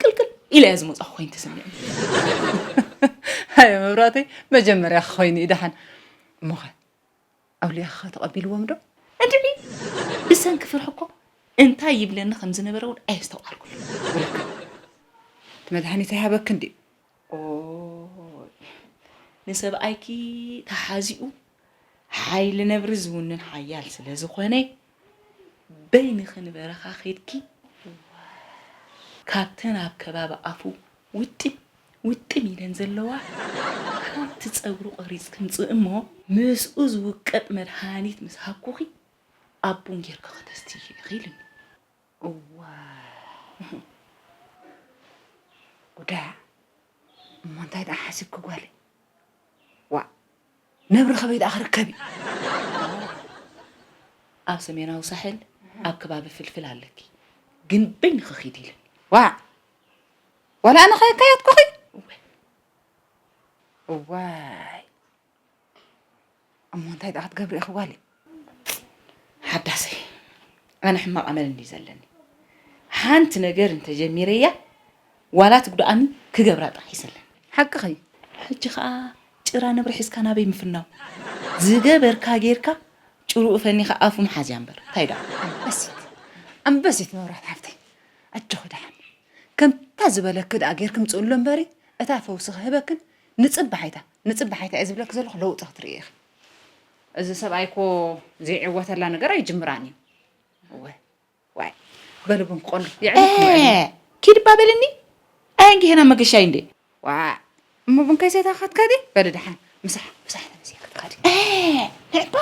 ቅልቅል ኢለ እያ ዝመፃኹ ኮይኑ ተሰሚዑ ሃየ መብራተይ መጀመርያ ኮይኑ እዩ ደሓን እሞኸ ኣውሊያኻ ተቐቢልዎም ዶ እንድዒ ብሰንኪ ፍርሒ እኮ እንታይ ይብለኒ ከም ዝነበረ እውን ኣየስተውዓልኩሉ እቲ መድሃኒት ኣይሃበክን ድዩ ንሰብኣይኪ ተሓዚኡ ሓይሊ ነብሪ ዝውንን ሓያል ስለ ዝኾነ በይንኺ ንበረኻ ኸይድኪ ካብተን ኣብ ከባቢ ኣፉ ውጥም ውጥም ኢለን ዘለዋ ሓንቲ ፀጉሪ ቆሪፅኪ ምፅእ እሞ ምስኡ ዝውቀጥ መድሃኒት ምስ ሃብኩኺ ኣብ ቡን ጌርኪ ከተስትዪ ኢኺ ኢሉኒ እዋ ጉዳ እሞ እንታይ ደኣ ሓሲብኪ ጓለይ ዋእ ነብሪ ከበይ ደኣ ክርከብ እዩ ኣብ ሰሜናዊ ሳሕል ኣብ ከባቢ ፍልፍል ኣለኪ ግን በይንኺ ኺዲ ኢለ ዋእ ዋላ ኣነ ኸየካየድኩኺ እዋይ እሞ እንታይ ደኣ ክትገብሪ ኢኺ ጓለይ ሓዳሰይ ኣነ ሕማቕ ኣመል እንድዩ ዘለኒ ሓንቲ ነገር እንተጀሚረያ ዋላ ትጉድኣኒ ክገብራ ጥራሕ እዩ ዘለኒ ሓቅኺ ሕጂ ኸኣ ጭራ ነብሪ ሒዝካ ናበይ ምፍናው ዝገበርካ ጌርካ ጭርኡ ፈኒኻ ኣፉ ምሓዝያ እምበር እንታይ ደኣ ኣንበሲት ኣንበሲት መብራት ሓፍተይ ኣጆኺ ደሓን ከምታ ዝበለኪ ደኣ ጌርኪ ምፅእሉ እምበሪ እታ ፈውሲ ክህበክን ንፅባሒታ ንፅባሒታ እየ ዝብለኪ ዘለኹ ለውጢ ክትርኢ ኢኺ እዚ ሰብኣይ እኮ ዘይዕወተላ ነገር ኣይጅምራን እዩ እወ ዋይ በሉ ቡን ክቆሎ። የዕለልኩም፣ የዕለልኩም። ኪድ እባ በልኒ። ኣየንጊሄና መገሻይ እንዴ? ዋዕ። እሞ ቡን ከይሰታኻትካ ድየ? በሊ ደሓን። ምሳሕ፣ ምሳሕ ነብሲ ክትካዲ። ንዕባ።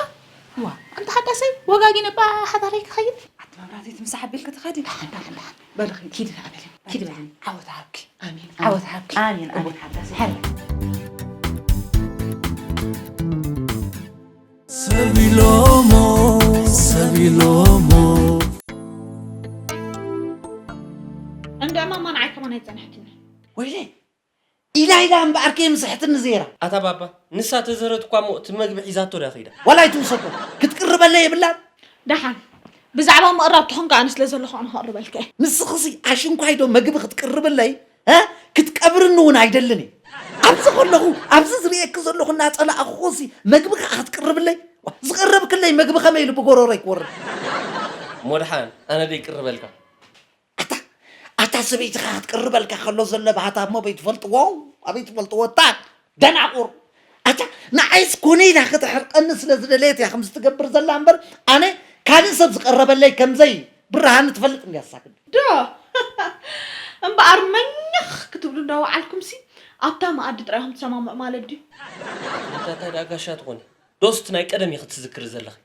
ዋ፣ ኣንታ ሓዳሰይ፣ ወጋጊነ እባ ሓዳረይ ክኸይድ። ኣቲ መብራህቲ፣ እቲ ምሳሕ ኣቢልኪ ትኻዲ። ደሓን፣ ደሓን፣ ደሓን። በሊ ኺዲ። ኪዲ ደኣ በሊ። ኪዲ በሊ። ዓወት ሃብኪ። ኣሜን። ዓወት ሃብኪ። ኣሜን፣ ኣሜን፣ ሓዳሰይ። ሰቢሎሞ፣ ሰቢሎሞ። እንዳ ማማ ንዓይ ከማን ኣይጸንሐትኒ። ወይለይ፣ ኢላ ኢላ እምበኣር ከየምስሐትኒ ዜራ። ኣታ ባባ፣ ንሳ ተዘረት እኳ እሞ እቲ መግቢ ሒዛቶ ድያ ከይዳ? ዋላ ኣይትውሰዶ፣ ክትቅርበለይ የብላን። ደሓን፣ ብዛዕባ ምቕራብ ተኾንካ ኣነ ስለ ዘለኹ ኣነ ከቕርበልካ እየ። ንስኽሲ ኣሽንኳይ ዶ መግቢ ክትቅርብለይ? እ? ክትቀብርኒ እውን ኣይደልን እየ። ኣብዚ ከለኹ፣ ኣብዚ ዝርእየኪ ዘለኹ እናጸላእኹ ሲ መግቢ ከኣ ክትቅርብለይ? ዋ፣ ዝቐረብክለይ መግቢ ከመይ ኢሉ ብጎሮሮይ ክወርድ? እሞ ደሓን፣ ኣነ ዶ ይቅርበልካ? ኣታ፣ ኣታ ሰበይትኻ ክትቅርበልካ ከሎ ዘሎ ባህታ እሞ ኣበይ ትፈልጥዎ? ኣበይ ትፈልጥዎ? እታ ደናቁር። ኣታ፣ ንዓይስ ኮነ ኢላ ከተሕርቀኒ ስለ ዝደለየት እያ ከምዚ ትገብር ዘላ እምበር፣ ኣነ ካልእ ሰብ ዝቀረበለይ ከምዘይ ብርሃኒ ትፈልጥ እንድያ ሳክት። ዶ? እምበኣር መኛኽ ክትብሉ እንዳወዓልኩምሲ ኣብታ መኣዲ ጥራይ ኢኹም ትሰማምዑ ማለት ድዩ? ኣታ እንታይ ደኣ ጋሻ ትኾኒ? ዶስ እቲ ናይ ቀደም ኢኺ ትዝክሪ ዘለኺ?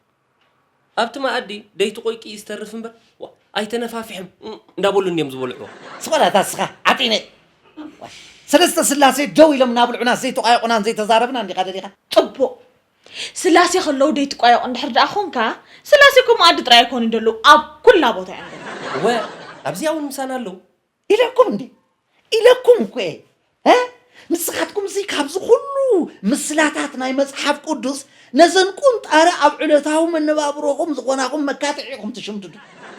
ኣብቲ መኣዲ ደይቲ ቆይቂ እዩ ዝተርፍ እምበር፣ ዋ፣ ኣይተነፋፊሕም፣ እም፣ እንዳበሉ እንድዮም ዝበልዕዎ። ስቕ በል ኣታ እስኻ ዓጢነ። ሰለስተ ስላሴ ደው ኢሎም እናብልዑና ዘይተቋየቑናን ዘይተዛረብናን ዲኻ ደሊኻ? ጽቡቕ። ስላሴ ከለዉ ደይትቋየቑ እንድሕር ደኣ ኾንካ፣ ስላሴ እኮ መኣዲ ጥራይ ኣይኮኑን ዘለዉ፣ ኣብ ኩላ ቦታ እዮም ዘለዉ። እወ፣ ኣብዚኣ እውን ምሳና ኣለዉ። ኢለኩም እንዲ? ኢለኩም እኮ እየ። እ? ንስኻትኩምሲ ካብዚ ኩሉ ምስላታት ናይ መጽሓፍ ቅዱስ ነዘን ቁንጣረ ኣብ ዕለታዊ መነባብሮኹም ዝኾናኹም መካትዒ ኢኹም ትሽምድዱ።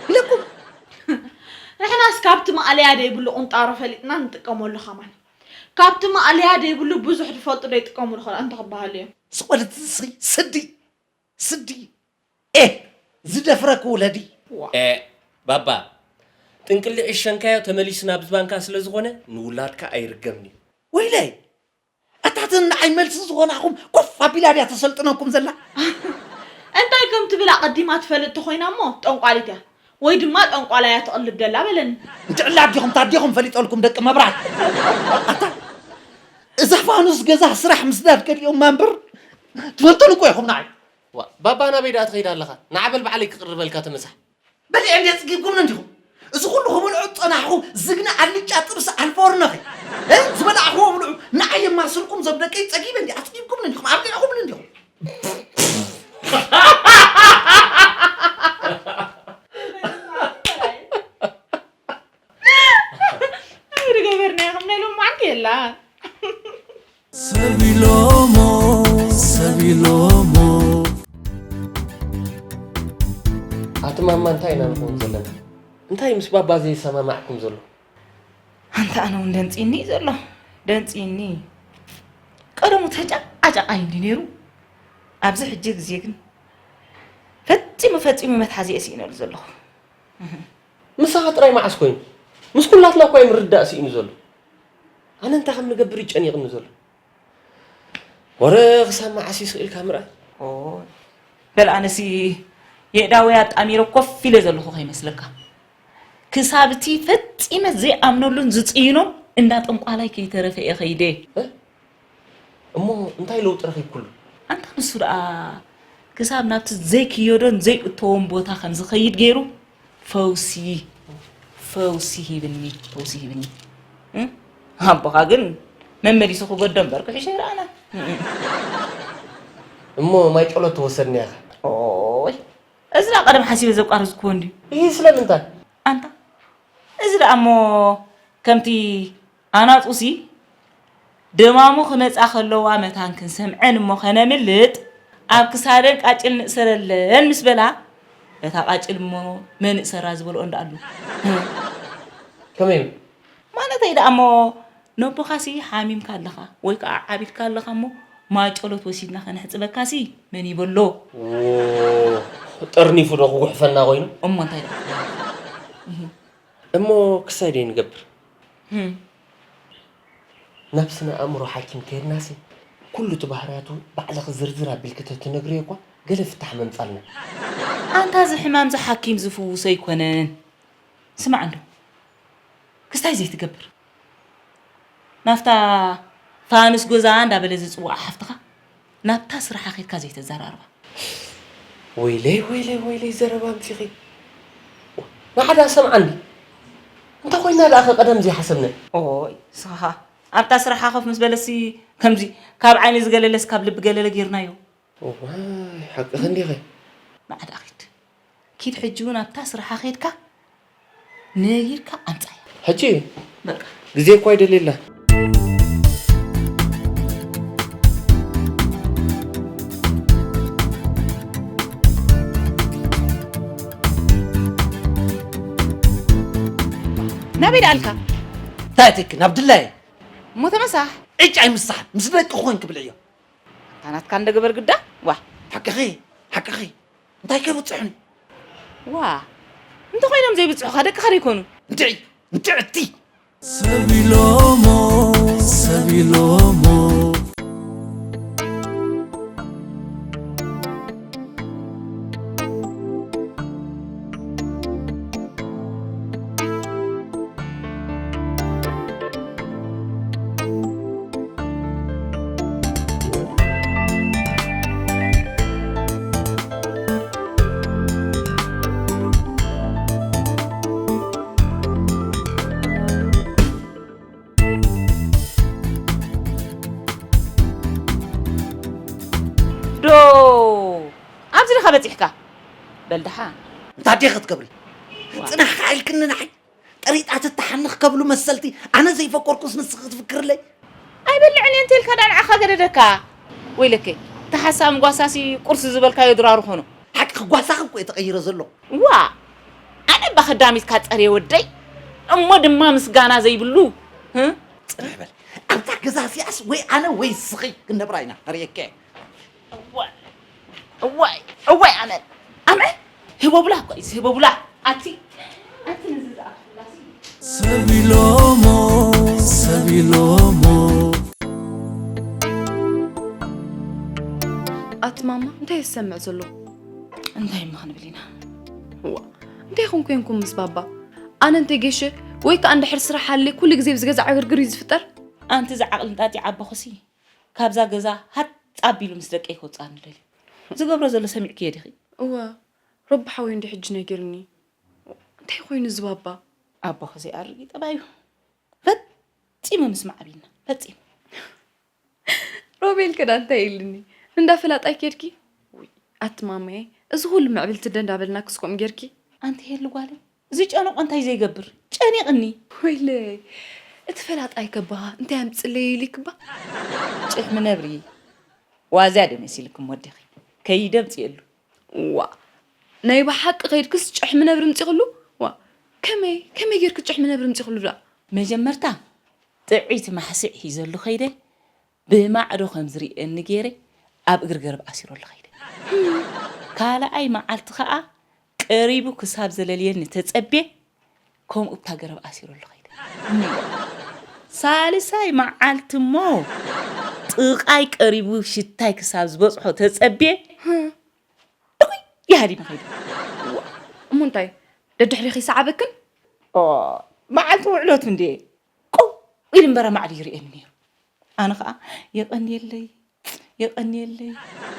ኢለኩም። ንሕናስ ካብቲ ማእለያ ደይብሉ ቁንጣሮ ፈሊጥና ንጥቀመሉ ከማን። ካብቲ ማእለያ ደይብሉ ብዙሕ ዝፈልጡ ደይጥቀሙሉ ኸ እንተ ክበሃሉ እዮም። ስቕ በል እቲ ስዲ፣ ስዲ። ኤህ፣ ዝደፍረኪ ውለዲ። ዋ። ኤ፣ ባባ፣ ጥንቅሊዕ ይሸንካዮ ተመሊሱ ናብዚ ባንካ ስለ ዝኾነ ንውላድካ ኣይርገምን እዩ። ወይለይ፣ ኣታ እተን ንዓይ መልሲ ዝኾናኹም ኮፍ ኣቢላ ድያ ተሰልጥነኩም ዘላ? እንታይ ከም ትብል ኣቐዲማ ትፈልጥ ተኾይና እሞ ጠንቋሊት እያ። ወይ ድማ ጠንቋላይ እያ ትቕልድ ደላ በለኒ። እንድዕላ ኣዲኹም ታዲኹም ፈሊጠልኩም ደቂ መብራት። ኣታ፣ እዛ ፋኑስ ገዛ ስራሕ ምስዳድ ከዲኦማ እምበር ትፈልጡኒ እኮ ኢኹም ንዓይ። ዋ፣ ባባ ናበይ ደኣ ትኸይድ ኣለኻ? ንዓ በል ባዕለይ ክቕርበልካ ተመሳሕ። በሊዐ እንድየ ጽጊብኩምኒ እንዲኹም። እዚ ኩሉ ክብልዑ ዝጸናሕኹ ዝግነ ኣልጫ ጥብሲ ኣልፎርኖኺ። እ? ዝበላዕኽዎ ብልዑ። ንዓይ የማስልኩም ዞም ደቀይ ጸጊበ እንዲ ኣጽጊብኩምኒ እንዲኹም። ኣብሊዕኹምኒ እንዲኹም። ዝገበርናዮ ከም ናይ ሎማዓንቲ የላ። ሰቢሎሞ፣ ሰቢሎሞ። ኣቲ ማማ እንታይ ኢና ንኸውን ዘለና? እንታይ ምስ ባባ ዘይሰማማዕኩም ዘሎ? ኣንታ ኣነ እውን ደንጺኒ እዩ ዘሎ። ደንጺኒ። ቀደሙ ተጫቃጫቃይ እንዲ ነይሩ። ኣብዚ ሕጂ ግዜ ግን ፈጺሙ ፈጺሙ መትሓዚ እየ ስኢነሉ ዘለኹ። ምሳኻ ጥራይ መዓስ ኮይኑ? ምስ ኩላትና እኳ እዩ ምርዳእ ስኢኑ ዘሎ። ኣነ እንታይ ከም ንገብር እዩ ጨኒቕኒ ዘሎ። ወረ ክሳብ መዓስ እዩ ስቕ ኢልካ ምርኣይ? ኦ፣ በል ኣነሲ የእዳወይ ኣጣሚረ ኮፍ ኢለ ዘለኹ ከይመስለካ። ክሳብ እቲ ፈጺመ ዘይኣምነሉን ዝጽይኖን እንዳ ጠንቋላይ ከይተረፈ እየ ኸይደ። እ? እሞ እንታይ ለውጢ ረኺብኩሉ? ኣንታ ንሱ ደኣ ክሳብ ናብቲ ዘይክየዶን ዘይእተዎን ቦታ ከም ዝኸይድ ገይሩ ፈውሲ፣ ፈውሲ ሂብኒ፣ ፈውሲ ሂብኒ። እ? ኣቦኻ ግን መመሊሱ ክገዶ እምበር ክሕሾ ይረኣና። እሞ ማይ ጨሎት ተወሰድኒ ኢኻ? ኦይ፣ እዚ ደኣ ቀደም ሓሲበ ዘቋረጽክዎ እንድዩ። ይህ ስለምንታይ? ኣንታ፣ እዚ ደኣ እሞ ከምቲ ኣናጹሲ ደማሙ ክመጻ ከለዋ መታን ክንሰምዐን እሞ ከነምልጥ ኣብ ክሳደን ቃጭል ንእሰረለን ምስ በላ፣ እታ ቃጭል እሞ መን እሰራ ዝበልኦ እንዳ ኣሉ። ከመይ? ማለተይ ደኣ እሞ ነቦኻሲ ሓሚምካ ኣለኻ ወይ ከኣ ዓቢድካ ኣለኻ እሞ ማጨሎት ወሲድና ከነሕጽበካሲ መን ይበሎ? ዎ፣ ጠርኒፉ ዶ ክጉሕፈና ኮይኑ? እሞ እንታይ ደኣ? እሞ ክሳይ ደይ ንገብር? ህም። ናብ ስነ ኣእምሮ ሓኪም ከይድናሲ ኩሉ እቲ ባህርያቱ ባዕልኺ ዝርዝር ኣቢልኪ ተትነግርዮ እኳ ገለ ፍታሕ መምጻልና። ኣንታ እዚ ሕማም እዚ ሓኪም ዝፍውሶ ኣይኮነን። ስማዕ እንዶ፣ ክስታይ ዘይትገብር፣ ናብታ ፋኑስ ጎዛ እንዳበለ ዝጽውዓ ሓፍትኻ ናብታ ስራሓ ኸድካ ዘይተዘራርባ። ወይለይ ወይለይ ወይለይ፣ ዘረባ ኣምጺኺ። ንዓዳ ሰምዓኒ። እንተ ኮይና ደኣ ኸ ቀደም ዘይሓሰብና። ኦይ ስኻ ኣብታ ስራሓ ኮፍ ምስ በለሲ ከምዚ ካብ ዓይኒ ዝገለለስ ካብ ልቢ ገለለ ጌርናዮ። ዋይ ሓቅኺ እንዲኺ። ንዓዳ ኺድ ኪድ ሕጂ እውን ኣብታ ስራሓ ኸድካ ነጊርካ ኣምጻያ። ሕጂ በቃ ግዜ እኳ ይደልየላ። ናበይ ደኣልካ? እንታይ ትክ ናብ ድላይ እሞ ተመሳሕ። ዕጭ ኣይምሳሕን ምስ ደቂ ኮንክ ብልዕዮ። ኣታ ናትካ እንደ ገበር ግዳ ዋ። ሓቅኺ ሓቅኺ እንታይ ከይብፅሑኒ ዋ እንተኾይኖም ዘይብፅሑኻ ደቅኻ ደይኮኑ። እንድዒ እንድዕቲ ሰብ ኢሎሞ ሰብ ኢሎሞ ዶ ኣብዚ ዲኻ በፂሕካ? በል ደሓን። እንታይ ድየ ክትገብሪ? ፅናሕ ከዓይልክኒ ንዓይ ጠሪጣ ትተሓንኽ ከብሉ መሰልቲ ኣነ ዘይፈከርኩስ ንስኺ ክትፍክርለይ? ኣይበልዕን እየ እንተልካ ዳ ንዓኻ ገደደካ። ወይለከይ፣ እቲ ሓሳም ጓሳሲ ቁርሲ ዝበልካዮ ድራሩ ኾኖ። ሓቂ ክጓሳኺ እኮ እየ ተቐይረ ዘለኹ። ዋ! ኣነ እባ ከዳሚትካ ጸርየ ወደይ፣ እሞ ድማ ምስጋና ዘይብሉ። ህም? ጽንሕ በል። ኣብታ ገዛ እዚኣስ ወይ ኣነ ወይ ንስኺ ክንነብራ ኢና። ከርእየኪ እየ። እዋይ፣ እዋይ፣ እዋይ ኣመል። ኣምዐ ህቦብላ እኮ እዩ ህቦብላ። ኣቲ፣ ኣቲ ነዚ ዝኣኽላሲ። ሰብ ኢሎሞ፣ ሰብ ኢሎሞ። ኣቲ ማማ፣ እንታይ ዝሰምዕ ዘሎ? እንታይ እሞ ክንብል ኢና? እዋ፣ እንታይ ኹን ኮንኩም ምስ ባባ? ኣነ እንተይ ገሸ ወይ ከኣ እንድሕር ስራሕ ሃልየ ኩሉ ግዜ ብዚ ገዛ ዕግርግር እዩ ዝፍጠር። ኣንቲ እዚ ዓቕሊ እንጣጢዕ ኣቦኽሲ ካብዛ ገዛ ሃጥ ኣቢሉ ምስ ደቀይ ከውጽኣኒ ደልዩ። ዝገብሮ ዘሎ ሰሚዕክዮ ዲኺ? እወ፣ ረቢ ሓወይ እንዲ ሕጂ ነጊርኒ። እንታይ ኮይኑ እዚ ባባ? ኣቦኺ ዘይኣርግ እዩ ጠባዩ። ፈጺሙ ምስማዕ ኣቢልና፣ ፈጺሙ። ሮቤል ከ ዳኣ እንታይ ኢልኒ? እንዳ ፈላጣይ ኬድኪ? ውይ ኣቲ ማማየ፣ እዚ ኩሉ ምዕብልቲ ደ እንዳበልና ክስኮም ጌርኪ? ኣንቲ ሄሉ ጓለይ፣ እዚ ጨነቆ እንታይ ዘይገብር ጨኒቕኒ። ወይለይ እቲ ፈላጣይ ከባ እንታይ ኣምፅለይ ኢልክባ? ጭሕሚ ነብሪ ዋዛ ደ መሲልክም ወዲኺ ከይደ ኣምፅኤሉ። ዋ ናይ ብሓቂ ከይድክስ ጭሕሚ ነብሪ ምፂኽሉ? ዋ ከመይ ከመይ ጌርክ ጭሕሚ ነብሪ ምፂኽሉ ደኣ? መጀመርታ ጥዕይቲ ማሕስዕ ሒዘሉ ከይደ ብማዕዶ ከም ዝርእየኒ ገይረ ኣብ እግሪ ገረብ ኣሲረሉ ከይደ። ካልኣይ መዓልቲ ኸኣ ቀሪቡ ክሳብ ዘለልየኒ ተጸብየ ከምኡ እብታ ገረብ ኣሲረሉ ከይደ። ሳልሳይ መዓልቲ እሞ ጥቓይ ቀሪቡ ሽታይ ክሳብ ዝበጽሖ ተጸብየ ድኹይ ኢለ ሃዲመ ከይደ። እሞ እንታይ ደድሕሪኺ ይሰዓበክን? ኦ መዓልቲ ውዕለቱ እንድየ ቅው ኢሉ እምበር ኣማዕድዩ ይርእየኒ ነይሩ። ኣነ ኸኣ የቐንየለይ የቐንየለይ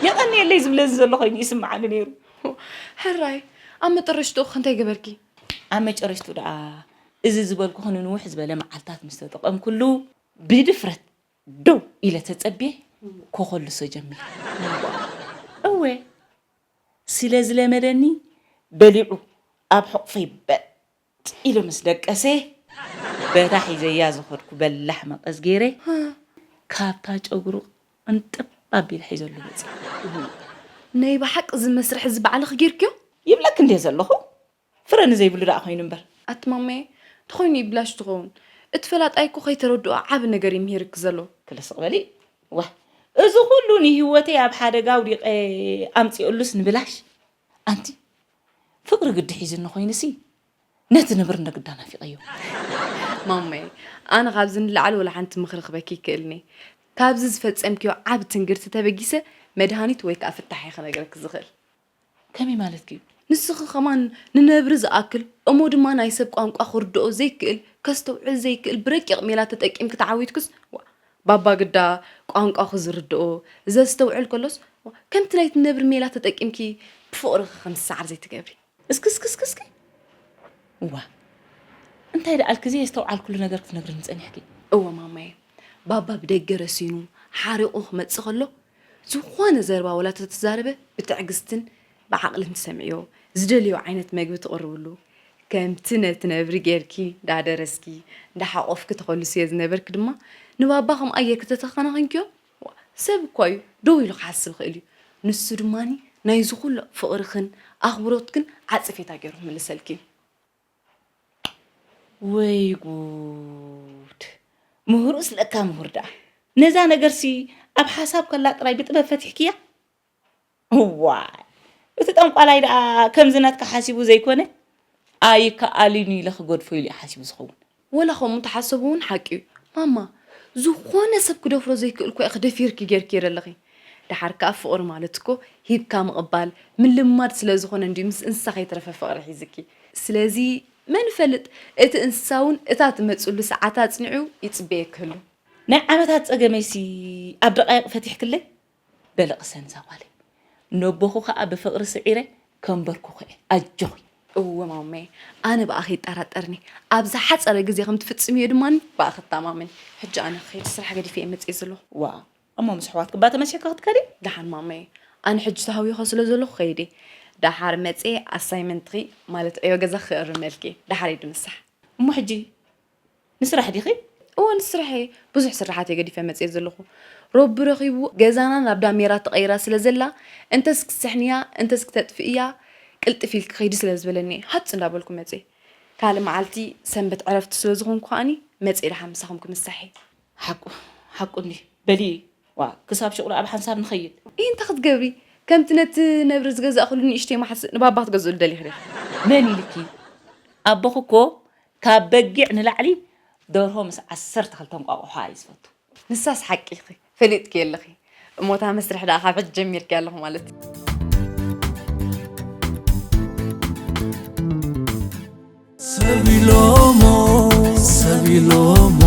የቐንየለይ ዝብለኒ ዘሎ ኾይኑ ይስምዓኒ ነይሩ። ሕራይ ኣብ መጠረሽትኡ ኸ እንታይ ገበርኪ? ኣብ መጨረሽትኡ ደኣ እዚ ዝበልኩኺ ንንውሕ ዝበለ መዓልታት ምስ ተጠቐምኩሉ ብድፍረት ደው ኢለ ተጸብየ ከኾልሶ ጀሚረ። እወ ስለ ዝለመደኒ በሊዑ ኣብ ሕቑፈይ በጥ ኢሉ ምስ ደቀሰ በታ ሒዘያ ዝኸድኩ በላሕ መቐስ ገይረ ካብታ ጨጉሩ ቅንጥብ ኣቢለ ሒዘሉ መፅየ። ናይ ብሓቂ እዚ መስርሕ እዚ ባዕልኺ ጌርክዮ? ይብለኪ እንድየ ዘለኹ ፍረ ንዘይብሉ ደኣ ኮይኑ እምበር። ኣቲ ማማየ እንተኾይኑ ይብላሽ ትኸውን እቲ ፈላጣይ እኮ ከይተረድኦ ዓቢ ነገር እዩ ምሂርኪ ዘሎ። ክልስቕ በሊ ዋእ እዚ ኩሉ ንህይወተይ ኣብ ሓደጋ ኣውዲቐ ኣምፂኦሉስ ንብላሽ ኣንቲ ፍቕሪ ግዲ ሒዙኒ ኮይኑሲ ነቲ ነብሪ እንዳ ግዳ ናፊቐዮ። ማማየ ኣነ ካብዚ ንላዕሊ ወላ ሓንቲ ምኽሪ ክበኪ ይክእልኒ። ካብዚ ዝፈጸምክዮ ዓቢ ትንግርቲ ተበጊሰ መድሃኒት ወይ ከኣ ፍታሕ እየ ክነግረኪ ዝኽእል። ከመይ ማለትኪ እዩ? ንስኺ ከማን ንነብሪ ዝኣክል እሞ ድማ ናይ ሰብ ቋንቋ ክርድኦ ዘይክእል ከስተውዕል ዘይክእል ብረቂቕ ሜላ ተጠቂምኪ ተዓዊትክስ፣ ዋ፣ ባባ ግዳ ቋንቋኺ ዝርድኦ ዘስተውዕል ከሎስ፣ ዋ፣ ከምቲ ናይቲ ነብሪ ሜላ ተጠቂምኪ ብፍቕርኺ ከም ዝሰዓር ዘይትገብሪ። እስኪ እስኪ እስኪ እስኪ እዋ እንታይ ደኣልኪ ዘየስተውዓልኩሉ ነገር ክትነግርኒ ጸኒሕኪ? እወ ማማየ፣ ባባ ብደገ ረሲኑ ሓሪቑ ክመጽእ ከሎ ዝኾነ ዘረባ ወላ ተተዛረበ ብትዕግስትን ብዓቕልን ትሰምዕዮ፣ ዝደልዮ ዓይነት መግቢ ትቕርብሉ፣ ከምቲ ነቲ ነብሪ ጌርኪ እንዳደረስኪ እንዳሓቖፍኪ ተኾልስዮ ዝነበርኪ ድማ ንባባ ከምኣ ጌርኪ ተተኸናኺንክዮ፣ ዋ፣ ሰብ እኳ እዩ ደው ኢሉ ክሓስብ ይኽእል እዩ። ንሱ ድማኒ ናይዚ ኩሉ ፍቕርኽን ኣኽብሮትክን ዓጸፌታ ገይሩ ክምልሰልኪ እዩ። ወይ ጉድ! ምሁርስ ለካ ምሁር ደኣ። ነዛ ነገርሲ ኣብ ሓሳብ ከላ ጥራይ ብጥበብ ፈቲሕክያ? እዋይ! እቲ ጠንቋላይ ደኣ ከምዚ ናትካ ሓሲቡ ዘይኮነ፣ ኣይከኣልን እዩ ኢለ ክገድፎ ኢሉ እዩ ሓሲቡ ዝኸውን። ወላ ከምኡ እንተሓሰቡ እውን ሓቂ እዩ። ማማ፣ ዝኾነ ሰብ ክደፍሮ ዘይክእል እኳ ኢኺ ደፊርኪ ጌርክዮ ዘለኺ። ደሓር ከኣ ፍቕሪ ማለት እኮ ሂብካ ምቕባል፣ ምልማድ ስለ ዝኾነ እንድዩ ምስ እንስሳ ከይተረፈ ፍቕሪ ሒዝኪ። ስለዚ መን ይፈልጥ፣ እቲ እንስሳ እውን እታ ትመጽሉ ሰዓት ኣጽኒዑ ይጽበየኪ ህሉ። ናይ ዓመታት ጸገመይሲ ኣብ ደቓይቕ ፈቲሕክለይ? በሊ ቅሰን እዛ ጓለይ። ነቦኹ ከኣ ብፍቕሪ ስዒረ ከንበርኩኹ እየ። ኣጆኺ። እወ ማመይ፣ ኣነ ብኣኺ ይጠራጠርኒ። ኣብ ዝሓጸረ ግዜ ከም ትፍጽምዮ ድማ ብኣኺ እተማመን። ሕጂ ኣነ ክኸይድ ስራሕ ገዲፈ እየ መጽየ ዘለኹ። ዋ፣ እሞ ምስ ኣሕዋትኪ እባ ተመሲሕኪ ክትከዲ? ደሓን ማመይ፣ ኣነ ሕጂ ተሃዊኸ ስለ ዘለኹ ከይደ። ደሓር መጽየ ኣሳይመንትኺ ማለት ዕዮ ገዛኺ ክእርመልኪ። ደሓር እየ ድምሳሕ። እሞ ሕጂ ንስራሕ ዲኺ? እወ ንስራሕ እየ። ብዙሕ ስራሓት እየ ገዲፈ መጽየ ዘለኹ። ረቢ ረኺቡ ገዛና ናብ ዳሜራ ተቐይራ ስለ ዘላ እንተስ ክስሕንያ እንተስ ክተጥፍእያ ቅልጥፍ ኢልኪ ከይዲ ስለ ዝበለኒ እየ ሃጽ እንዳበልኩ መጽየ። ካልእ መዓልቲ ሰንበት ዕረፍቲ ስለ ዝኾንኩ ከኣኒ መጽየ ደሓን ምሳኹም ክምሳሕ እየ። ሓቁ ሓቁ እንዲ በሊ ዋ ክሳብ ሽቑሉ ኣብ ሓንሳብ ንኸይድ። እይ እንታይ ክትገብሪ ከምቲ ነቲ ነብሪ ዝገዛእኽሉ ንእሽተይ ማሕስ ንባባ ክትገዝእሉ ደሊኺ ዲኺ? መን ኢልኪ ኣቦኺ እኮ ካብ በጊዕ ንላዕሊ ደርሆ ምስ ዓሰርተ ክልተ እንቋቑሖ እዩ ዝፈቱ። ንሳስ ሓቂ ኢኺ ፈሊጥኪ ኣለኺ። እሞ እታ መስርሕ ደኣ ካብ ሕጂ ጀሚርኪ ኣለኹ ማለት እዩ። ሰብ ኢሎሞ ሰብ ኢሎሞ